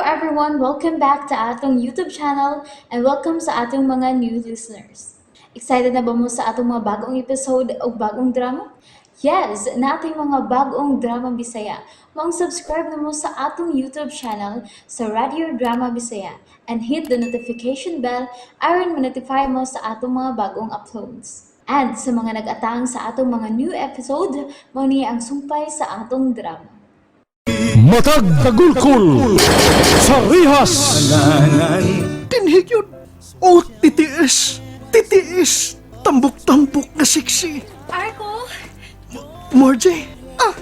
everyone! Welcome back to atong YouTube channel and welcome sa atong mga new listeners. Excited na ba mo sa atong mga bagong episode o bagong drama? Yes, nating mga bagong drama Bisaya. Maong subscribe na mo sa atong YouTube channel sa Radio Drama Bisaya and hit the notification bell aron ma-notify mo sa atong mga bagong uploads. And sa mga nag-atang sa atong mga new episode, mao ni ang sumpay sa atong drama. Matag kagulkul sa rihas. Tinhig yun. Oh, titiis. Titiis. Tambok-tambok na sexy. Arko! Margie. Ah!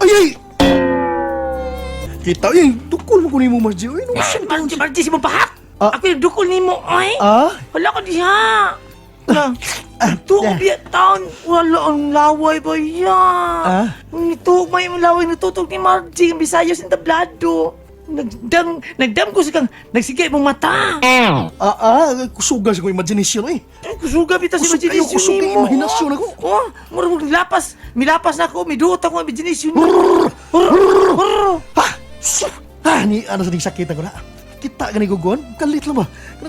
Ay, ay! Kita, ay, dukol mo ko ni mo, Margie. Ay, no, sin Margie, Margie, si mo pahak! Ah. Ako yung dukol ni mo, oy! Ah? Wala ko diha! Tuog biya taon! Wala ang laway ba ya? Ah? Nituog may imong laway natutog ni Margie ang Bisayos ang tablado. Nagdam, nagdam ko sa kang nagsigay mong mata. Ah, ah, kusuga sa kong imagination, eh. Ay, kusuga bitaw si Kusog kayo, imagination kusog kayo, nimo. imahinasyon ako. Oh, mura mo lapas, milapas na ako, miduot ako ang imagination. Rrrr! Ha! Su! Ah, ni, ano sa ding sakit ako na. Kita ka ni Gugon, kalit lang ba?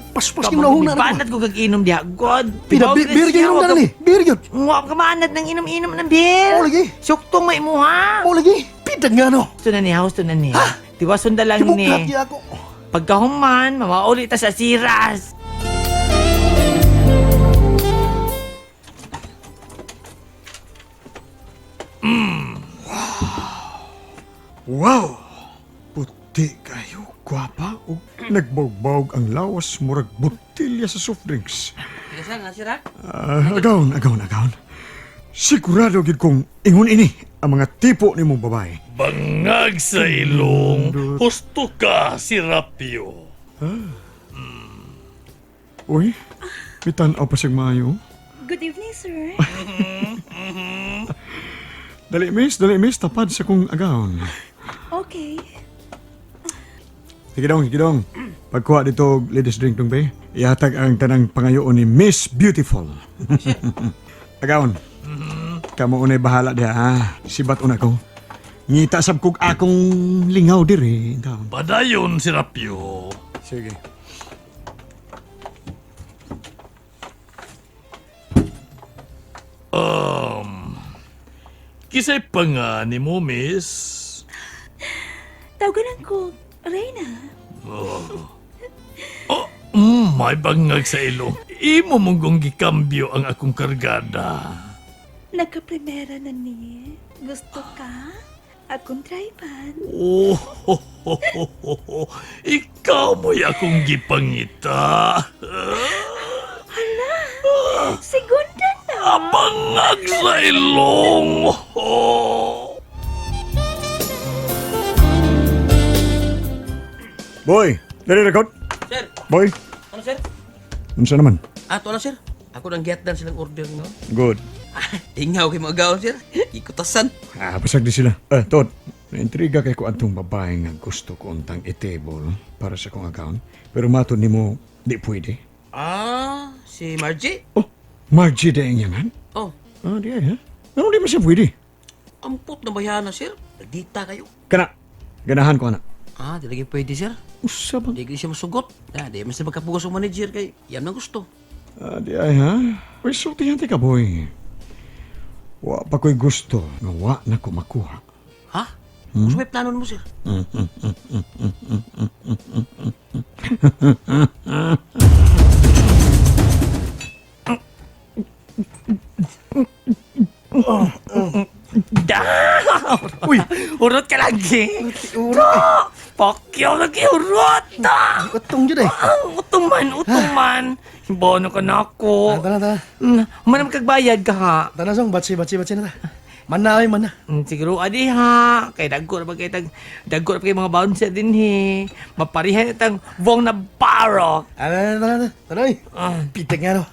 Paspas yung nahuna na Banat ko kag inom diha. God. Pina, beer yun na ni. Beer yun. Wa ka maanad ng inom-inom ng beer. Oh, lagi. Suktong may imuha. Oh, lagi. Pida nga, no. Gusto na niya, gusto na niya. Diba sundalang ni. Himuklat niya ako. Pagkahuman, mamauli ta sa siras. Wow! Puti kayo, gwapa ug nagbawgbawg ang lawas murag botelya sa soft drinks. Ah, agaon, agaon, agaon. Sigurado gid kong ingon ini ang mga tipo nimong babae. Bangag sa ilong, husto ka si Rapio. Uy, bitan-aw pa siyang maayo. Good evening, sir. Dali miss, tapad sa kong agaon. Okay. Sige dong, sige dong. Pagkuha dito og ladies drink dong be. Ihatag ang tanang pangayoon ni Miss Beautiful. Agaon. Kamo unay bahala diha ha. Sibat una ko. Ngita sab kog akong lingaw diri. Taon. Padayon si Rapio. Sige. Kisay pa nga ni mo, miss. Tawagan ko, Reyna. Oh, may bangag sa ilong. Imo mong gong gikambyo ang akong kargada. Nagka-primera na ni. Gusto ka? Akong trypan. Oh, ho, ho, ho, ho, ho. Ikaw mo'y akong gipangita. Segunda na! Bangag sa ilong. Oh. Boy, dali record. Sir, Boy, ano sir? unsa naman? Ah, to lang sir. Ako nang gihatdan silang order no. Good. Ah, ingaw kay mga gaon sir. Ikutasan. Ah, pasag di sila. Eh, Tod. Naintriga kay ko atong babae nga gusto ko untang i-table para sa kong account. Pero matod nimo, di pwede. Ah, si Margie. Oh, Margie de ang yangan? Oh, Ah, di ay, ha? Ano di man siya pwede? ampot na bayana sir. Nagdita kayo. Kana, ganahan ko ana. Ah, di lagi pwede sir. Usa ba? Di gid siya masugot. Ah, di man siya magkapugas og manager kay yan ang gusto. Ah, di ay, ha? Uy, sultihan ka, boy. Wa pa ko'y gusto nga wa na ko makuha. Ha? Hmm? May plano mo sir? Da! Uy! Urot ka lagi. Urot, eh. Pakyaw lagi urot. Da! Utong dyan, eh. Utong man, utong man. Bono ka na ako. Ah, tara, tara. Manam kagbayad ka ha. Tara, song. Batsi, batsi, batsi na ta. Mana, ay, mana. Siguro adi ha. Kay dagko na ba kay tag dagko na ba kay mga bouncer din he. Maparihan itang Vong Navarro. Ah, tara, tara, tara. Tara, eh. Ah. Pitik nga, no.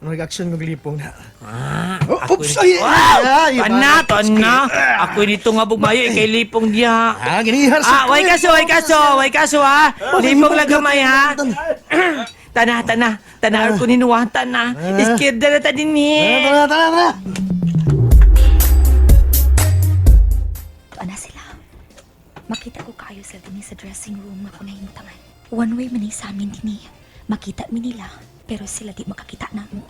Ano nag-action kong lipong na. Ah, Oh, ako oops! ni- Ay, ay, ay, Ana, to ana. Ako nito nga bugmayo eh, kay lipong diha. Ah, ginihan Ah, way kaso, way kaso, way kaso ha. Lipong lang gamay ha. Tana, tana, tana ko ninuwa, tana. Iskirda na ta din eh. Tara, tara, tara. Ana sila. Makita ko kayo sila din. ni sa dressing room nga ako nahimtangan. One way man ni sa amin dinhi. Makita mi nila, pero sila di makakita namo.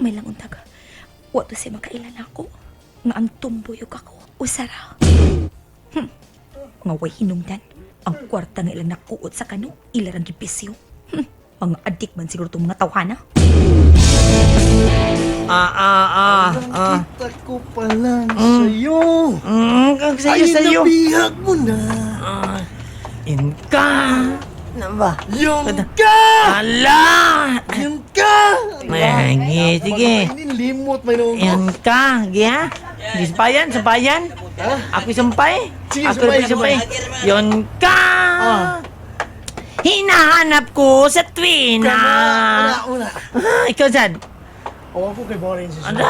May lang untag. Wa to siya makailan ako. Nga ang tumboy ug ako. Usara. Nga way hinungdan. Ang kwarta nga ilang nakuot sa kano, ilarang gipisyo. Mga adik man siguro itong mga tawhana. Ah, ah, ah, ah. Kita ko pa lang sa'yo. Ang sayo, Ay, sayo. nabihag mo na. Ah, in ka. Na ba? Yung ka! Ala! Yung ka! Ay, sige. Limot may noong Yan ka, giha. Di sampayan, sampayan. Ako sampay. Sige, Ako sampay, rin sampay. Yon ka. Ah. Hinahanap ko sa tuwina. Una, una. Ah, ikaw, Zad. Awa ko kay Borin si Ala.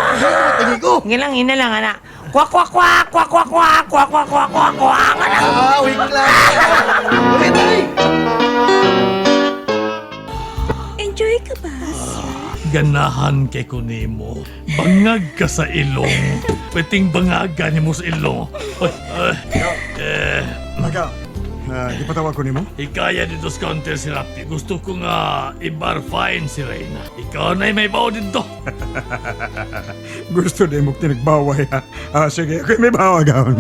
Tingin ko. Nga lang, ina lang, anak. Kwak, kwak, kwak, kwak, kwak, kwak, kwak, kwak, kwak, kwak, kwak, anak. Ah, wait lang. Wait, ay! Enjoy ka ba, sir? Ganahan kay ko nimo. Bangag ka sa ilong. Pwedeng bangaga nimo sa ilong. Oy, ay, eh, Agaw, gipatawag ko nimo? hikaya dito sa counter si Rapi. Gusto ko nga i-bar fine si Reyna. Ikaw na may bawo dito. Gusto din mo tinagbaway ha. Ah, sige, okay, may bawa agaw.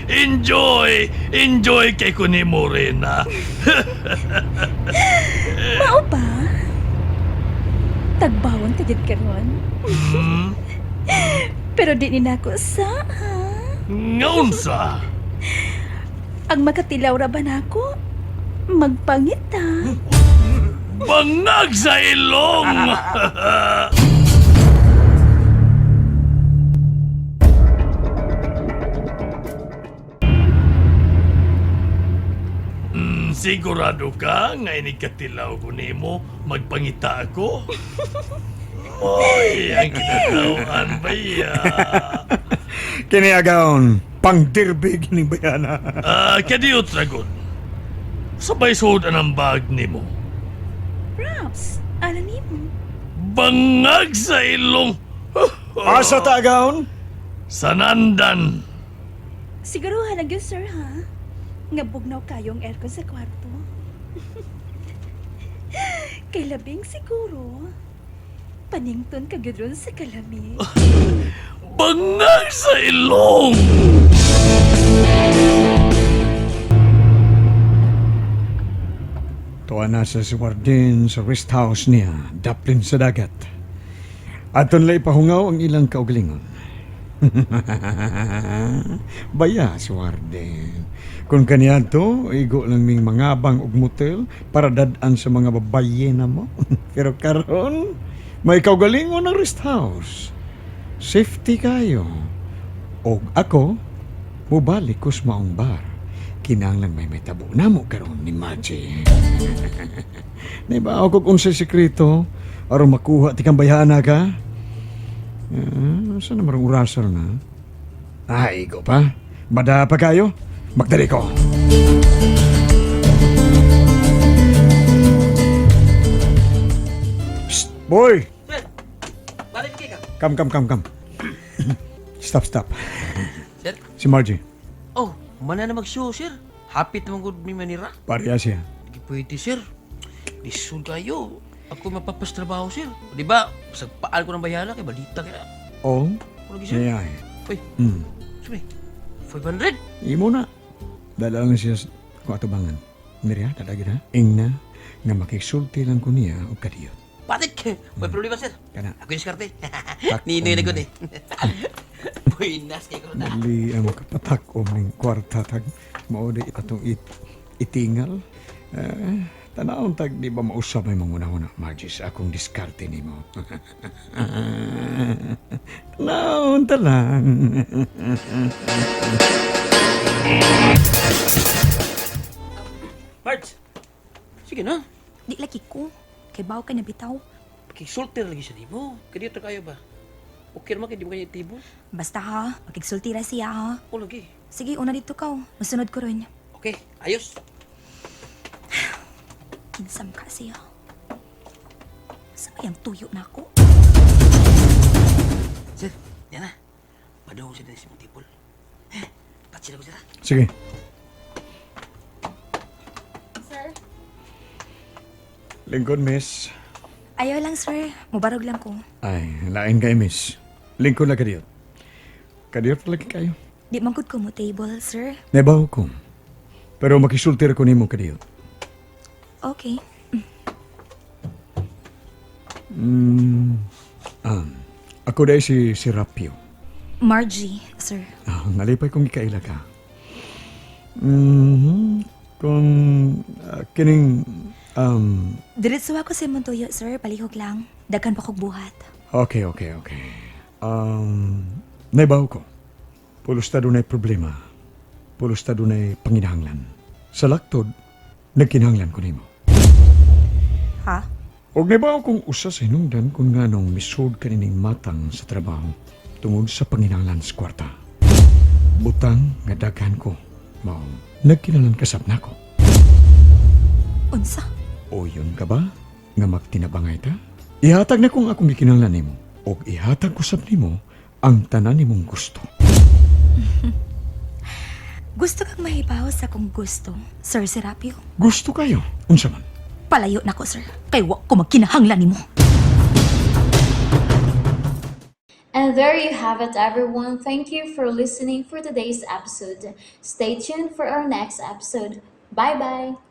Enjoy! Enjoy kay ko nimo, Reyna. Mao ba? Tagbawan ka jud karon. Pero di ni nako sa ha? Ngaunsa! Ang makatilaw ra ba nako? Magpangita. Bangag sa ilong! Sigurado ka nga inikatilaw ko nimo magpangita ako? Oy, ang kinatawan ba ya? Kini agaon, pangdirbig ni Bayana. Ah, kadiyot ragon. Sabay suod ang bag nimo. Props, ala nimo. Bangag sa ilong! Asa ta agaon? Sanandan! Siguruhan lang yun, sir, ha? Nga bugnaw kayong aircon sa kwarto. Kay labing siguro. Panington ka gyud ron sa kalamig. Bangag sa ilong! Tuwa na sa si Warden sa rest house niya, daplin sa dagat. Aton lay pahungaw ang ilang kaugalingon. Baya si Warden. Kung kaniya to, igo lang ming mangabang og motel para dad-an sa mga babaye na mo. Pero karon, may kaugalingon ang rest house. Safety kayo. Og ako, mubalik ko sa maong bar. Kinahanglan may may tabo na mo karon ni Margie. Naiba ako kung unsay sekreto aron makuha ti kang bayhana ka. Ah, saan naman ang orasan na? Ay, igo pa. Bada pa kayo. Magdali ko. Psst, boy! Sir, balik ka. Come, come, come, come. Stop, stop. Sir? Si Margie, Oh, mana na mag-show, sir. Happy naman gud mi manira. pareha siya. Di pwede, sir. Lisod kayo. Ako mapapas trabaho, sir. Di ba? Sagpaal ko ng bayana kay balita kaya. Oh? Ano sir? Yeah. Uy, sorry. 500? Imo na. Dala lang siya sa kung atubangan. Mirya, dala gid ha. Ingna nga makisulti lang ko niya og kadiyot. Patik! May problema, sir. Kana. Ako yung diskarte. Tak- Ninoy na gud eh. Buenas kay ko na. Dali ang makapatak o ning kwarta tag mao di atong itingal. Eh, tanawon tag di ba mausap may manguna-una Margie sa akong diskarte nimo. Tanawon ta lang. Marge! Sige na. Di lagi ko. Kay baw ka na bitaw. Pakisulti lagi siya nimo. Kaya dito kayo ba? Okay naman kay di mo kanya tibo. Basta ha, makigsulti ra siya ha. O lagi. Sige, una dito ka. oh. Masunod ko ron. Okay, ayos. Kinsam ka siya. Sa mayang tuyo na ako. Sir, yan na. Padung siya din sa imong table. Eh, patsi na ko sila. Sige. Sir? Lingkod, miss. Ayaw lang, sir. Mubarog lang ko. Ay, lain kay miss. Lingkod na kadiyot. Kadiyot palagi kayo. Di man gud ko mo table, sir. Nebaw ko. Pero makisultir ko nimo kadiyot. Okay. Ako dahil si Serapio. Margie, sir. Ah, nalipay kong ikaila ka. Kung kining Diretso ako sa imong tuyo, sir. Palihog lang. Daghan pa kog buhat. Okay. Naibaw ko. Pulos ta dunay problema. Pulos ta dunay panginahanglan. Sa laktod, nagkinahanglan ko nimo. Ha? Og naibaw kong usa sa hinungdan kung nganong misud kanining matang sa trabaho tungod sa panginahanglan sa kwarta. Butang nga daghan ko, mao nagkinalan kasab nako. Unsa? O yun ka ba? Nga magtinabangay ta? Ihatag na kung akong gikinahanglan nimo og ihatag ko sab nimo ang tanan nimong gusto. Gusto kang mahibaw sa kong gusto, Sir Serapio? Gusto kayo? Unsa man? Palayo na ko, sir. Kay wa ko magkinahanglan nimo. And there you have it, everyone. Thank you for listening for today's episode. Stay tuned for our next episode. Bye bye.